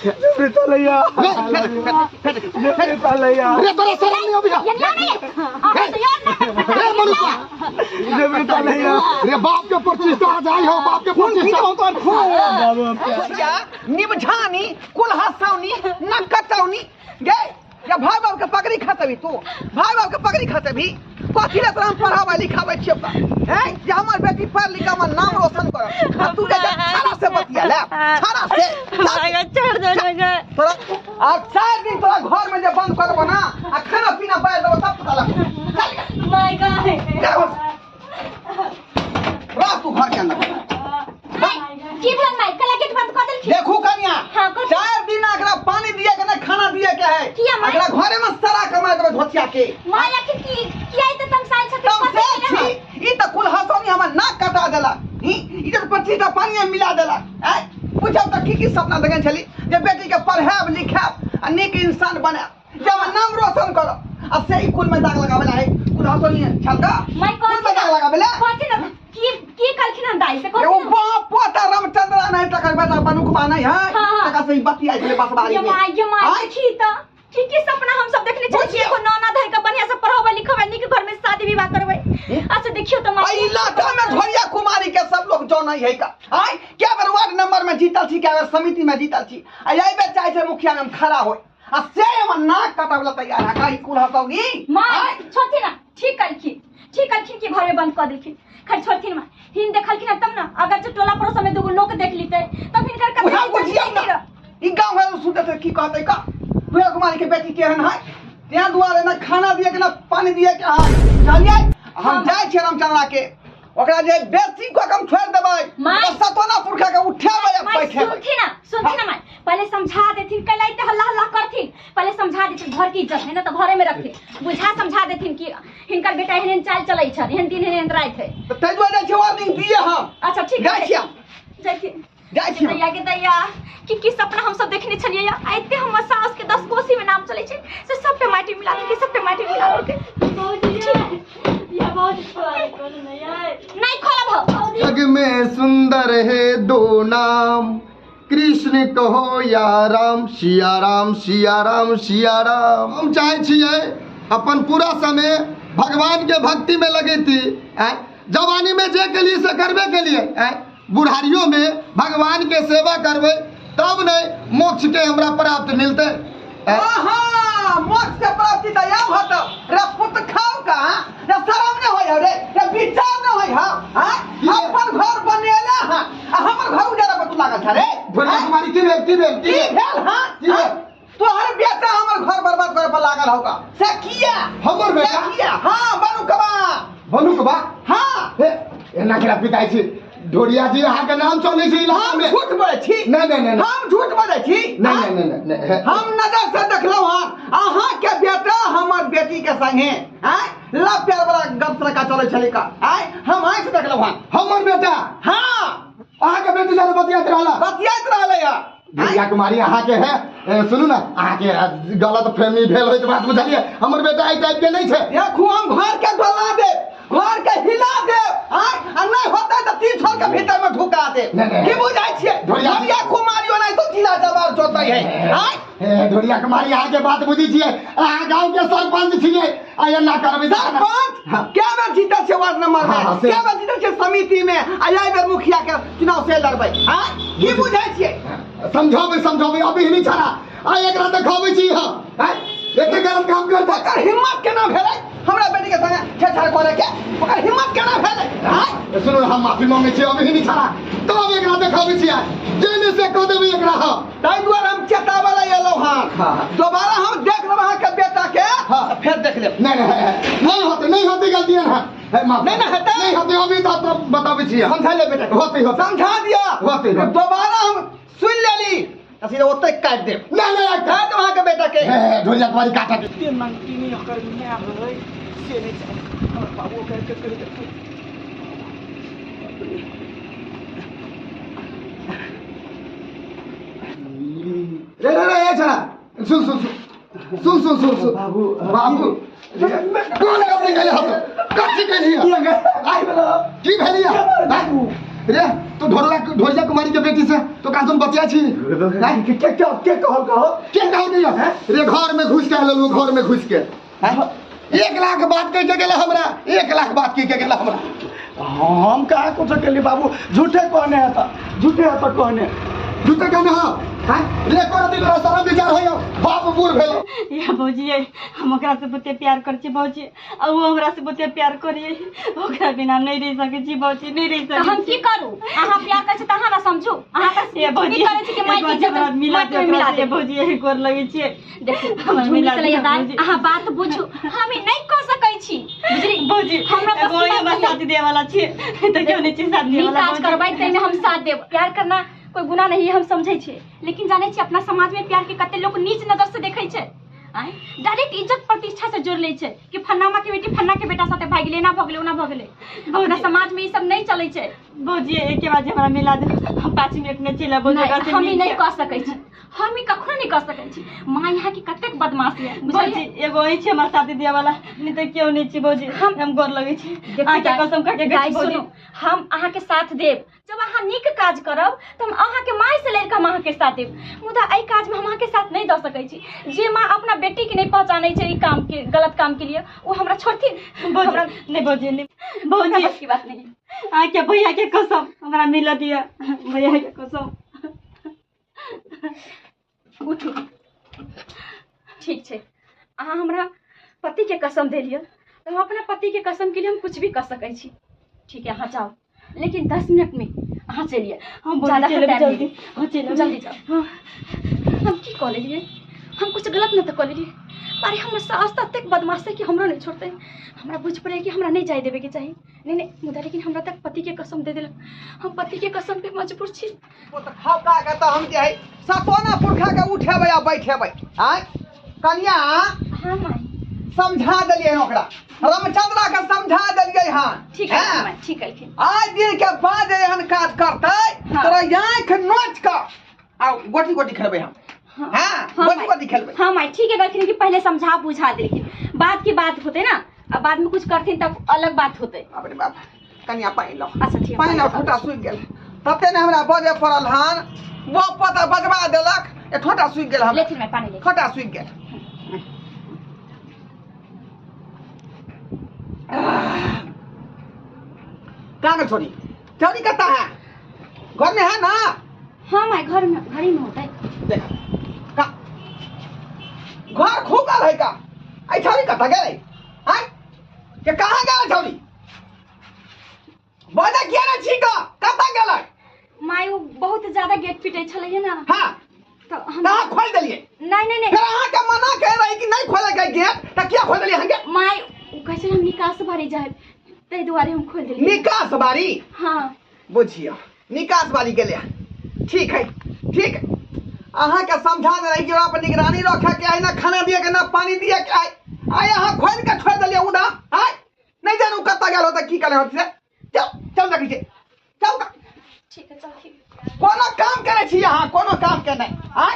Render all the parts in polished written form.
चलैया चलैया रे तोरा शरम नहीं अभी रे मनुष्य चलैया रे बाप के प्रतिष्ठा जाई हो बाप के प्रतिष्ठा हो तोर खून निबझानी कुल हसौनी न कटौनी गे या भाई बाप के पगड़ी खतबी तू भाई बाप के पगड़ी खतबी कथी ले तोरा हम पढ़ाबै लिखाबै छियौ तऽ हैं जे हमर बेटी पढ़ लिख के हमर नाम रोशन कर आ तू जे छाड़ा से बतिया ले छाड़ा से छोड़ दो तोरा आ 4 दिन तोरा घर में जे बंद करबो ना आ खाना पीना बाहर देबो तब पता लगतो। चल my God रह तू घर के अंदर। की भेल माय कला गेट बंद कर देलखिन? देखू कनिया हाँ, कथी? 4 दिन एकरा पानी दिए के ना खाना दिए के है। किया माय? एकरा घरे में सड़ा कमा देबे धोतिया के। माय आखिर की किया त तमसाइल छथिन? तम से छी ई त कुल हसौनी हमर नाक कटा देला। ई त 25 टा पानी में मिला देला। आय पूछब त की की सपना देखने छली जे बेटी के पढ़ायब लिखायब आ नीक इंसान बनायब जे हमर नाम रोशन करब आ से ई कुल में दाग लगावेला है कुल हसौनी छल का माय कुल में दाग लगावेला कहथिन ना की की कहलखिन हम दाई से एगो बाप पोता रामचंद्र नहीं तकर बेटा बनुकबा नहीं है हाँ। तकर से ई बतिया छले बसबारी ये में। माय ये my आय? देखी त की की सपना हम सब देखने छलियै बुझियौ। एगो ननद है के बढ़िया से पढ़ाबै लिखबै नीक घर में शादी विवाह करबै। अच्छा देखियो त माय आ इलाका में झोरिया कुमारी के सब लोग जानै है का। आय क्या बेर वार्ड नंबर में जीतल छी क्या बेर समिति में जीतल छी आ एहि बेर चाहे छै मुखिया में हम खड़ा होय आ से हमर नाक कटावला तैयार है का ई कुल हसौनी। My छोड़थिन ना ठीक कहलखिन कि घर में बंद कर देलखिन। खैर छोड़थिन माय हिन देखलखिन तब ना अगर जो टोला पड़ोस में दूगो लोग देख लीते तब हिनकर कथा बुझियौ ना ई गांव घर सुनते त की कहतै का झोरिया कुमारी के बेटी केहन है त्या दुआरे ना खाना दिए के ना पानी दिए के है चलिए हम जाइ छियै रामचंद्रा के ओकरा जे बेसी को कम छोड़ देबै my. सतोना पुरखा के उठेबै आ बैठेबै। सुनथिन ना my पहले समझा देथिन कैला इते हल्ला हल्ला करथिन पहले समझा देथिन घर की इज्जत है ना तो घरे में रखथिन बुझा समझा देथिन कि हिनकर बेटा एहन चाल चलै छन एहन दिन एहन रात है त तै दुआरे जाइ छियै वार्निंग दिए हम। अच्छा ठीक जाइ छियै जाइ छियै जाइ छियै दैया के दैया की की सपना हम सब देखने छलियै आ एते हमर सास के 10 कोसी में नाम चलै छै से सबटा माटी मिला देलकै सबटा माटी मिला देलकै। नहीं खोलब हो। जग में सुंदर है दो नाम कृष्ण कहो या राम सिया राम सिया राम सिया राम। हम चाहे छियै अपन पूरा समय भगवान के भक्ति में लगेती जवानी में जे के लिए से करबे के लिए बुढ़ारियों में भगवान के सेवा करबे तब नहीं मोक्ष के हमरा प्राप्त मिलते। मोक्ष के प्राप्ति त आब होत रे पुत खाओ का रे शरम नहीं होय रे रे विचार नहीं होय हां अपन घर बनेला हां आ हमर घर उजाड़ा पर तू लागल छ रे भोला कुमारी की भेल की भेल की भेल हां तोहर बेटा हमर घर बर्बाद करे पर लागल होगा से किया हमर बेटा किया हां बनुकबा बनुकबा हां हे एना केना पिताई छी ढोरिया जी अहाँ के नाम चलै छै इलाका में। हम झूठ बोलै छी? नहीं नहीं नहीं हम झूठ बोलै छी? नहीं नहीं नहीं नहीं हम नजर से देखलहुँ हन अहाँ के बेटा हमर बेटी के संगे आय लव प्यार वाला गप लगा चलै छलै का आय हम आँखि से देखलहुँ हन हमर बेटा। हाँ अहाँ के बेटी जरे बतियाइत रहला बतियाइत रहलै हँ ढोरिया कुमारी अहाँ के है सुनू ना अहाँ के गलत फहमी भेल होइत बात बुझलियै हमर बेटा एहि टाइप के नहीं छै। देखू हम घर के डोला देब घर के हिला देब आय आ नहीं होतै त 3 साल के भीतर में ढुका देब। की बुझाइ छियै ढोरिया कुमारी ओनाहि तो जिला जवाब जोतै है आय। हे ढोरिया कुमारी अहाँ के बात बुझै छियै अहाँ गांव के सरपंच छियै आ एना करबै सरपंच क्या बेर जीतल छै वार्ड नंबर में क्या बेर जीतल छै समिति में आ एहि बेर मुखिया के चुनाव से लड़बै आय की बुझाइ छियै? समझाबै समझाबै अभी ही छड़ा आ एकरा देखाबै छी हम आय एते गलत काम करतै ओकर हिम्मत केना भेलै हमरा बेटी के संगे छेड़छाड़ करे के ओकर हिम्मत केना भेलै आय? सुनू हम माफी मांगै छी अभी ही छड़ा तब एकरा देखाबै छी जेने से कह देबै एकरा हम ताहि दुआरे हम चेताबै लए एलहुँ हन दोबारा हम देख लेब अहाँके बेटा के फेर देख लेब। नहीं नहीं होतै नहीं होतै गलती है नहीं ना हेतै नहीं होतै अभी तो बताबै छी समझा ले बेटा होतै होतै समझा दिया होतै दोबारा हम सुन लेली सीधे ओतै काटि देब। नहीं नहीं काटि देब अहाँके बेटा के। ढोलिया कुमारी काटत एते नंगटिनी ओकर my है से नहीं चाहे हमर बाबू करके कहि देलकै। रे रे रे ए छड़ा सुन सुन सुन सुन सुन सुन बाबू बाबू कोन गप नहीं कहले हतो कथी कहली आई भेलो की भेलिया रे तो ढोरला ढोरिया कुमारी के बेटी से तो का तुम बतिया छी के के के कहल कहो के कहल गया रे घर में घुस के आलो घर में घुस के 1 लाख बात कह के गेला हमरा 1 लाख बात कह के गेला हमरा हम कहा कुछ केली बाबू झूठे कहने है त झूठे है त कहने झूठे कहने हां रे कर दिल रे सारा विचार होयो बाप बूढ़ भेलो या भौजी हम ओकरा से बहुते प्यार कर छी भौजी आ उ हमरा से बहुते प्यार करिए ओकरा बिना नहीं रह सके छी भौजी नहीं रह त सके हम की करू अहाँ प्यार करै छी त अहाँ ना समझू अहाँ त ये भौजी की करै छी कि माय की इज्जत मिला माटी में मिला दे दे भौजी यही गोर लगे छी देखू हमरा झुमरी मिला सलैया दिअ दाइ भौजी। अहाँ बात बुझू हम ई नहीं कह सकै छी बुझली भौजी हमरा एगो बस की हमरा बात नहीं। साथ दिए वाला छी त क्यों नहीं छी साथ दिए नीक वाला काज भौजी? करबै ताहिमे हम साथ देब प्यार करना कोई गुनाह नहीं है हम समझै छियै लेकिन जानै छियै अपना समाज में प्यार के कते लोग नीच नजर से देखै छै आँय डायरेक्ट इज्जत प्रतिष्ठा से जोड़ लै छै कि फन्नामा के बेटी फन्ना के बेटा साथे भागि गेलै एना भऽ गेलै ओना भऽ गेलै अपना समाज में ई सब नहीं चलै छै भौजी एके बार जे हमरा मिला दे हम 5 मिनट में चलि आबो नहीं, ओकरा से हम ई मिल नहीं के। कह सकै छी हम ई कखनो नहीं कह सकै छी माँ यहाँ के कतेक बदमाश यऽ भौजी बुझलियै एगो अहीं छी हमरा साथ दिए वाला नहीं त केओ नहीं छी भौजी हम गोर लगै छी देखू अहाँके दाइ- कसम खा के कहै दाइ छी भौजी सुनू हम अहाँके साथ देब जब अहाँ नीक काज करब तऽ हम अहाँके माय से लड़ि कऽ हम अहाँके साथ देब मुदा एहि काजमे हम अहाँके साथ नहीं दऽ सकै छी जे माँ अपना बेटी के नहीं पहचानै छै ई काम के गलत काम के लिए ओ हमरा छोड़थिन भौजी हमरा नहीं भौजी नहीं हमरा भौजी बस की बात नहीं अहाँके भैया के कसम हमरा मिला दिअ भैया के कसम उठू ठीक छै अहाँ हमरा पति के कसम देलियै तऽ हम अपना पति के कसम के लिए हम कुछ भी कऽ सकै छी ठीक है अहाँ जाओ लेकिन 10 मिनट में अहाँ चलिए हम ज्यादा भौजी चलि टाइम जल्दी नहीं। हाँ चलि जल्दी जाओ हाँ हम की कऽ लेलियै हम कुछ गलत नहि तऽ कऽ लेलियै अरे हमर सास तऽ एतेक बदमाश है कि हमरो नहीं छोड़तै हमरा बुझि पड़ै कि हमरा नहीं जाय देबेके चाही नहीं नहीं मुदा लेकिन हमरा तक पति के कसम दे देलक हम पति के कसम पे मजबूर छी ओ तऽ खौका के तऽ हम जे है सतोना पुरखा के उठेबै आ बैठेबै आँय कनिया हाँ माई समझा देलियै हन ओकरा रामचंद्रा के समझा देलियै हन ठीक है हैं? माई ठीक कहलखिन आइ दिन के बाद एहन काज करतै हाँ। तोरा आँखि नोच कऽ आ गोटी गोटी खेलबै हम हाँ हाँ हाँ गोटी माई। गोटी खेलबै हाँ माई ठीक है कहलखिन कि पहले समझा बुझा देलखिन बाद की बात होते ना अब बाद में कुछ करथिन तब अलग बात होते बाप रे बाप कनिया पानि लाउ अच्छा ठीक है, पानि लाउ पानि ठोटा सुखि गेल तते ने हमरा बजे पड़ल हन वो पता बजबा देलक ए ठोटा सुखि गेल हम लेथिन माई पानी ले ठोटा सुखि गेल कहाँ गेल छोरी छोरी कतऽ है घर में है ना हाँ माई घर में घर ही में होता है देख का घर खुगल है का आई छौरी कतऽ गेलै आय के कहाँ गेलै छौरी बजे किया ने छी का कतऽ गेलै माई वो बहुत ज्यादा गेट पीटे छलै ना हाँ तो हम तऽ अहाँ खोलि देलियै नहीं नहीं नहीं फेर अहाँके मना कहे रही कि नहीं खोले के गेट तऽ किया खोलि देलियै अहाँके माई उ कहै छलै हम निकास बारी जाए ताहि दुआरे हम खोलि देलियै निकास बारी हाँ बुझियौ निकास बारी गेलै ठीक है ठीक है अहाँके समझा दे रही कि ओकरा पर निगरानी रखे के है ना खाना दिए के ना पानी दिए के है आइ अहाँ खोलि के छोड़ि देलियै उधर आइ नहीं जानू कतऽ गेल होतै की केने होतै से चल चल देखै छियै चल तऽ ठीक है चल ठीक कोनो काम करै छी अहाँ कोनो काम के नहि आइ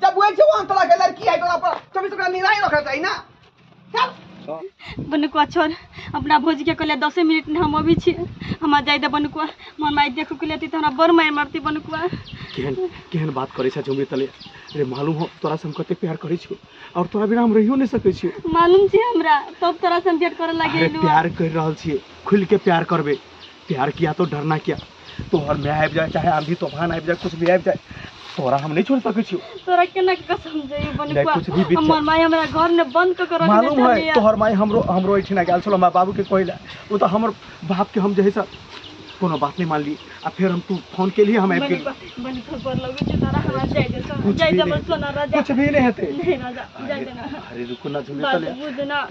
जब बुझै छी ओहन तरह के लड़की है तऽ ओकरा पर 24 घंटा निगरानी रखना चाही ना चल बनुकुआ छोड़ अपना भौजी के कहलियै 10 मिनट में हम अबै छी हमरा जाय दे बनुकुआ हमर माय देखो के लेती तऽ हमरा बड़ मारि मारती बनुकुआ केहन केहन बात करै छै झुमरी तले रे मालूम हो तोरा से हम कते प्यार करै छियो और तोरा बिना हम रहियो नहीं सकै छियो मालूम छै हमरा तब तोरा से हम भेंट करे लागे अरे प्यार कर रहल छियै खुल के प्यार करबे प्यार किया तो डरना किया तोहर my आबि जाए चाहे आंधी तूफान आबि जाए कुछ भी आबि जाए तोरा हम नहीं छोड़ सकै छियो तोरा केना के कसम जइयो बनुकुआ कुछ भी बीत हमर माय हमरा घर में बंद क के रखने मालूम है छलैया। तोहर माय हमरो हमरो एहिठिना गेल छलो हमरा बाबू के कहला ओ तऽ हमर बाप के हम जे है से कोनो बात नहीं मानली आ फिर हम तू फोन केली हम आबि गेली बनुकुआ गोर लगै छै तोरा हमरा जाय दे कुछ जाय भी दे हमर नहीं। सोना राजा कुछ भी नहीं हेतै नहीं राजा जाय दे ना अरे रुकू ना झुमरी बात तले बुझ ना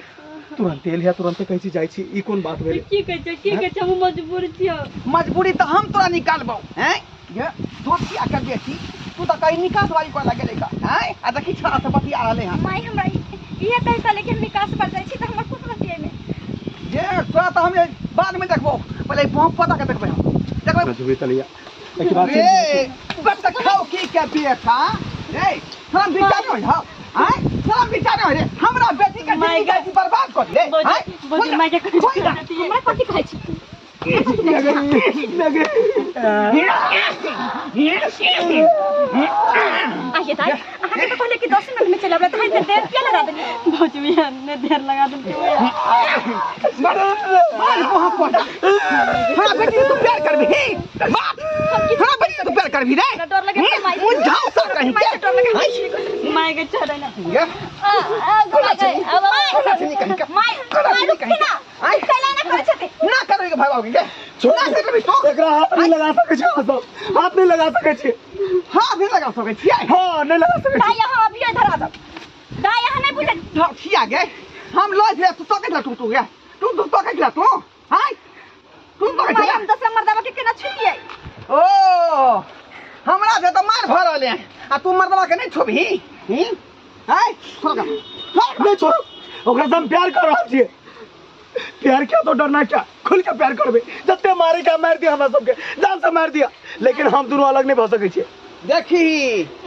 तुरंते एलिया तुरंते कहै छी जाइ छी ई कोन बात भेलै की कहै छै की कहै छै हम मजबूर छियौ मजबूरी तऽ हम तोरा निकालबौ हैं ये दोस्तिया के बेटी तू तऽ कहीं निकास वाली करे गेलै का हैं आ देखी छोरा से बतिया रहलै हन माई हमरा इहे कहै छलै कि हम निकास पर जाइ छी तऽ हमर कोन गलती एहिमे जे तोरा तऽ हम बाद में देखबौ पहिले बम पता के देखबै हम देखबै झुमरी तलिया एहिके बाद रे बस खाओ की के बेटा रे थोड़ा विचार होय हां आय थोड़ा विचार होय रे हमरा बेटी के माय जिंदगी बर्बाद कर ले भौजी भौजी माय के कहै खोल छै हमरा कथी कहै छी लगे आइए दाई अहाँ के तो कहले कि 10 मिनट में चल आबे त हम देर किया लगा देली भौजी भैया ने देर लगा देलकै। मार वहां पर हां बेटी तू प्यार करबी बाप हां बेटी तू प्यार करबी रे डर लगे माई उठाओ सा कहीं माई डर लगे माय के छोड़े ना ये आ आ अब माई माई रुकी ना आई कैला ना करे छते ना करबी भाई बाबू के ना करबी तो एकरा हाथ नहीं लगा सकै छी, हाथ नहीं लगा सकै छी, हाथ नहीं लगा सकै छी, हां नहीं लगा सकै छी। दाई यहां अभी इधर आ जाओ, दाई यहां नहीं बुझे छिया गे हम लय छे तू तकै तू तू गे तू तू तकै तू हाय तू तकै माई हम दस मर्दवा के केना छुइए। ओ हमरा से तो मार भर रहले आ तू मर्दवा के नहीं छुबही हाय छोड़ गा नहीं छोड़ ओकरा से हम प्यार कर रहल छियै। प्यार क्या तो डरना क्या, खुल के प्यार करबे, जते मारे का मार दिया हमरा सबके जान से मार दिया, लेकिन हम दोनों अलग नहीं भ सकै छियै। देखी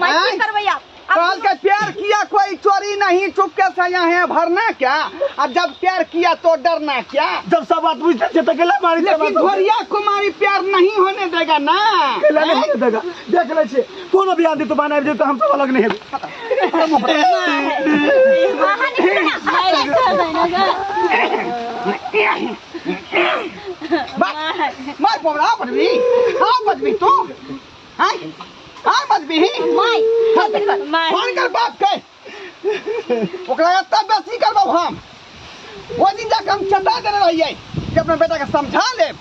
माई की करबै आप कल के प्यार किया कोई चोरी नहीं चुपके से यहाँ है भरना क्या, और जब प्यार किया तो डरना क्या। जब सब बात बुझते छे त केला मारी, लेकिन घोरिया कुमारी प्यार नहीं होने देगा ना, केला नहीं होने देगा। देख ले छे कोनो भी आंधी तूफान आबि जेतै हम सब अलग नहीं हेबै। अहाँ निकलू ना मार पोबरा बदबी हां बदबी तू हां हां बदबी माई फोन कर बाप के ओकरा एत्ता बेसी करबौ हम। ओहि दिन जाके हम चटा देने रहियै कि अपना बेटा के समझा लेब,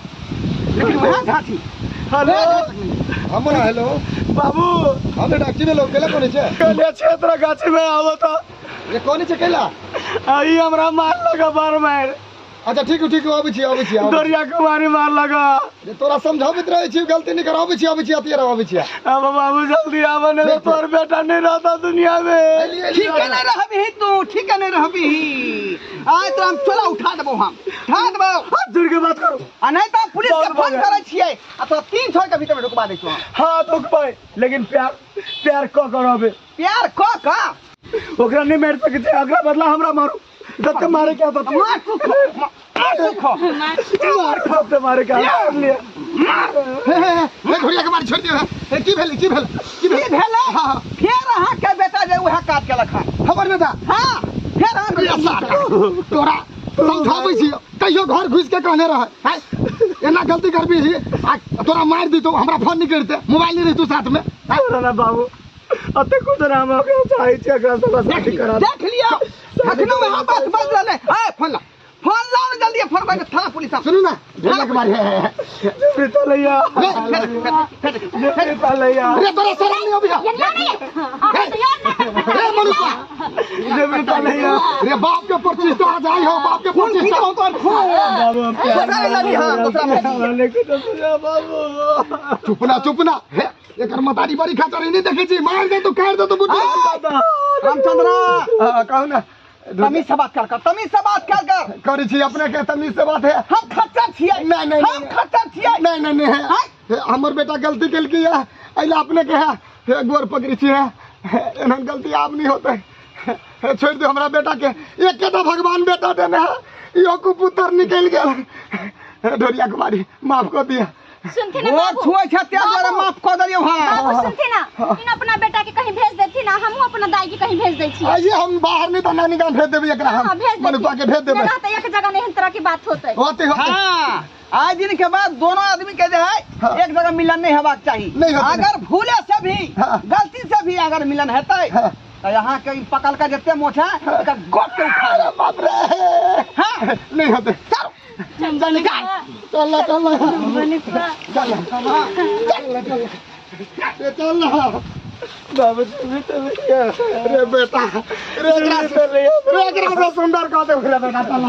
लेकिन वएह झाँसी। हेलो हम हेलो बाबू हम डॉक्टर में लोग केला कोनी छे कहले क्षेत्र गाछी में आवो त रे कोनी छे केला आई हमरा मार लगा बार मार। अच्छा ठीक है ठीक है आबै छी आबै छी दरिया कुमारी मार लगा रे तोरा समझाबैत रहै छी गलती नहीं कर आबै छी आबै छी अतिए रह आबै छी। अब बाबू जल्दी आब नहीं तो तोर बेटा नहीं रहता दुनिया में। ठीक है नहीं रहबी तू, ठीक है नहीं रहबी। आज तो हम चोला उठा देबौ, हम उठा देबौ। हाथ जोड़ के बात करो आ नहीं तो पुलिस के फोन करै छियै आ तो 3 छोड़ के भीतर में रुकवा दै छौ। हां रुकबै लेकिन प्यार प्यार क करबे, प्यार क क ओकरा नहीं मार सकै छै, अगला बदला हमरा मारू जब तक मारे क्या तो मार तू खो मार तू खो मार खो तो मारे क्या ले हे हे घोड़िया के मार छोड़ दियो। हे की भेल की भेल की भेल? हां फेर अहाँ के बेटा जे उहे काट के लखा हमर बेटा। हां फेर अहाँ तोरा समझाबै छी कहियो घर घुस के कहने रह हैं एना गलती करबी आ तोरा मार दितौ हमरा फोन नहीं करते मोबाइल नहीं रहितौ साथ में। तोरा ना बाबू अते कुछ ना हम ओकरा चाहै छी एकरा सब शादी करा देख लियो अखनो में हम बात बाज रहले। ए फोन ला फोन लाओ ना जल्दी फोन कर थाना पुलिस सुनू ना ढोलक मारी प्रीता लैया प्रीता लैया रे तोरा शरम नहीं अबिया ये नहीं अहाँ तो यार ना रे मनुष्य प्रीता लैया रे बाप के प्रतिष्ठा आ जाई हो बाप के प्रतिष्ठा हो तो खून बाबू दूसरा लगी। हां दूसरा लेके तो सुना बाबू चुप ना चुप ना एकर मतारी बड़ी खातर नहीं देखै छी मार दे तो काट दे तो बुद्धि। रामचंद्र कहू ना तमीज से बात कर कर तमीज से बात कर कर करै छी अपने के तमीज से बात है। हम खच्चर छियै नहीं नहीं हम खच्चर छियै नहीं नहीं नहीं है हमर बेटा गलती केलकी है अइला अपने के है गोर पकड़ी छी है एहन गलती आब नहीं होते छोड़ दे हमरा बेटा के एक तो भगवान बेटा देने है इहो कुपुत्र निकल गेल। ढोरिया कुमारी माफ कर दिया सुनथे ना बाबू छुए छै ते द्वारा माफ कर देलियो। हां बाबू सुनथे ना इन अपना बेटा के कहीं भेज देथि ना हमहु अपना दाई के कहीं भेज दै छी। आइए हम बाहर नहीं तो नानी गांव भेज देबै एकरा हम मनुआ के भेज देबै ना त एक जगह नहीं तरह की बात होतै होते होते। हां आज दिन के बाद दोनों आदमी के जे है एक जगह मिलन नहीं होबाक चाही। अगर भूले से भी गलती से भी अगर मिलन हेतै तो यहाँ के पकड़ के जते मोछ है एकर गोप के उठा अरे बाप रे। हां नहीं होते चल चल चल चल चल चल चल चल बाबू जी रे बेटा रे एकरा से सुंदर कह दे बेटा चल।